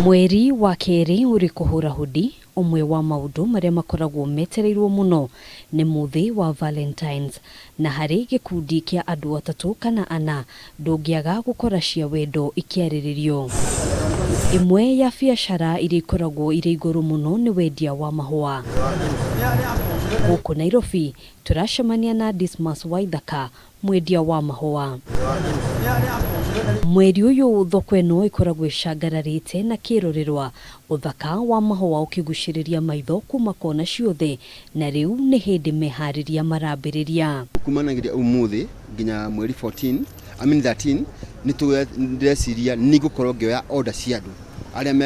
Mweri wa kerĩ ũrĩ kũhũra hũdi, ũmwe wa maũndũ marĩa makoragwo metereirwo mũno nĩ mũthĩ wa Valentines, na harĩ gĩkundi kĩa andũ atatũ kana ana ndũngĩaga gũkora cia wendo ikĩarĩrĩrio. Ĩmwe ya biacara iria ikoragwo irĩ igũrũ mũno nĩ wendia wa mahũa. Gũkũ Nairobi tũracemania na Dismas Waithaka, mwendia wa mahũa. Mweri ũyũ thoko ĩno ĩkoragwo ĩcangararĩte na kĩrorerwa, ũthaka wa mahũa ũkĩgucĩrĩria maitho kuma kona ciothe, na rĩu nĩ hĩndĩ meharĩria marambĩrĩria. Kumanagiria umuthi nginya mweri 14, I mean 13, nĩ ndĩreciria nĩ ngũkorwo ngĩoya order cia andũ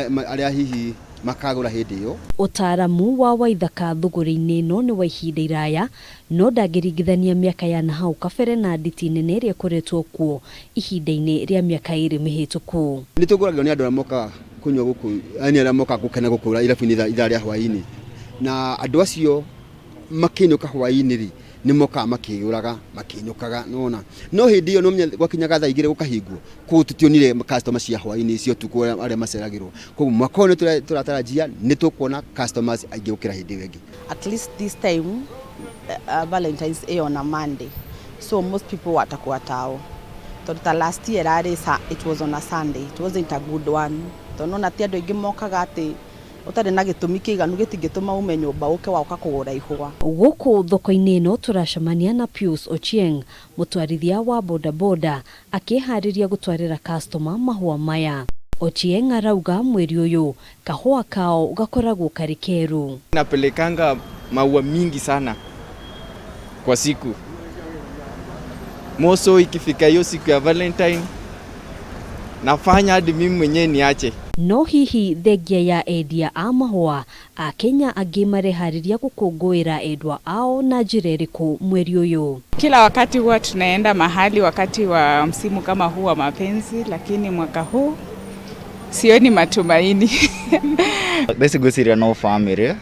arĩa hihi makagũra hĩndĩ ĩyo. Ũtaaramu wa Waithaka thũgũrĩ-inĩ ĩno nĩ wa ihinda iraya, no ndangĩringithania mĩaka ya nahau kabere na nditi nene ĩrĩa ĩkoretwo kuo ihinda-inĩ rĩa mĩaka 2 mĩhĩtũku. Nĩ tũgũragĩrwo nĩ andũ arĩa mokaga kũnyua gũkũ, yani arĩa mokaga gũkena gũkũ irabu-inĩ ithaa rĩa hwaĩ-inĩ, na andũ acio makĩinũka hwaĩ-inĩ rĩ, nĩ mokaga makĩgũraga makĩinũkaga, nĩwona. No hĩndĩ ĩyo no gwakinyaga thaa 2 gũkahingwo, koguo tũtionire customer cia hwaĩ-inĩ cia ũtukũ arĩa maceragĩrwo. Koguo mwaka ũyũ nĩ tũratarajia nĩ tũkuona customers aingĩ gũkĩra hĩndĩ ĩyo ĩngĩ. At least this time Valentine's ĩyo na Monday, so most people watakuwa tao. Tondũ ta last year rarĩ it was on a Sunday, it wasn't a good one. Tondũ nona ti andũ aingĩ mokaga atĩ ũtarĩ na gĩtũmi kĩiganu gĩtingĩtũma ume nyũmba ũke waũka kũgũra ihũa. Gũkũ thoko-inĩ ĩno tũracemania na Pius Ochieng, mũtwarithia wa bodaboda, akĩharĩria gũtwarĩra customer mahũa maya. Ochieng arauga mweri ũyũ kahũa kao gakoragwo karĩ keru. Napelekanga maua mingi sana kwa siku. Moso ikifika hiyo siku ya Valentine nafanya hadi mimi mwenyewe niache. No hihi thengia ya endia a mahũa a Kenya angĩ mareharĩria gũkũngũĩra endwa ao na njĩra ĩrĩkũ mweri ũyũ? Kila wakati huwa tunaenda mahali wakati wa msimu kama huu wa mapenzi, lakini mwaka huu sioni matumaini. Thaici ngwĩciria no family,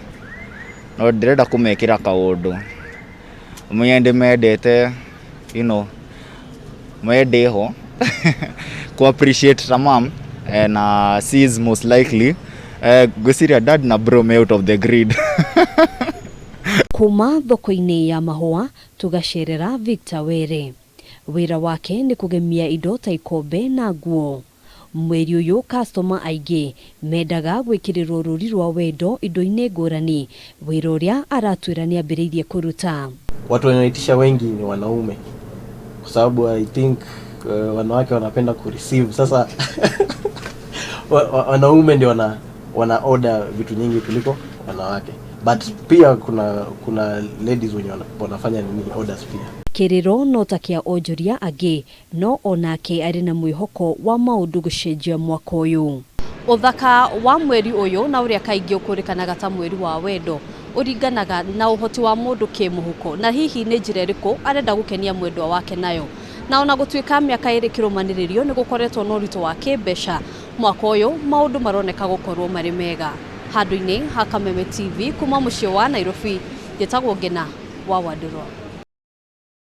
no ndĩrenda kũmekĩra kaũndũ. Ũmenye ndĩmendete, me ndĩho. Ku appreciate ta mom na sis most likely. Ngwĩciria dad na bro me out of the grid. Kuma thoko-inĩ ya mahũa tũgacerera Victor Were. Wĩra wake nĩ kũgemia indo ta ikombe na nguo. Mweri ũyũ customer aingĩ mendaga gwĩkĩrĩrwo rũri rwa wendo indo-inĩ ngũrani, wĩra ũrĩa aratwĩra nĩ ambĩrĩirie kũruta. Watu wanaitisha wengi ni wanaume, kwa sababu I think wanawake wanapenda kureceive. Sasa wanaume ndio wana order vitu nyingi kuliko wanawake, but pia kuna ladies wenye wanafanya nini orders pia. Kĩrĩro no ta kĩa onjoria angĩ, no onake arĩ na mwĩhoko wa maũndũ gũcenjia mwaka ũyũ. Ũthaka wa mweri ũyũ na ũrĩa kaingĩ ũkũrĩkanaga ta mweri wa wendo ũringanaga na ũhoti wa mũndũ kĩmũhuko, na hihi nĩ njĩra ĩrĩkũ arenda gũkenia mwendwa wake nayo. Na ona gũtuĩka mĩaka 2 kĩrũmanĩrĩrio nĩ gũkoretwo na ũritũ wa kĩmbeca, mwaka ũyũ maũndũ maroneka gũkorwo marĩ mega. Handũ-inĩ ha Kameme TV kuma mũciĩ wa Nairobi, njĩtagwo Ngena wa Wandũrwa.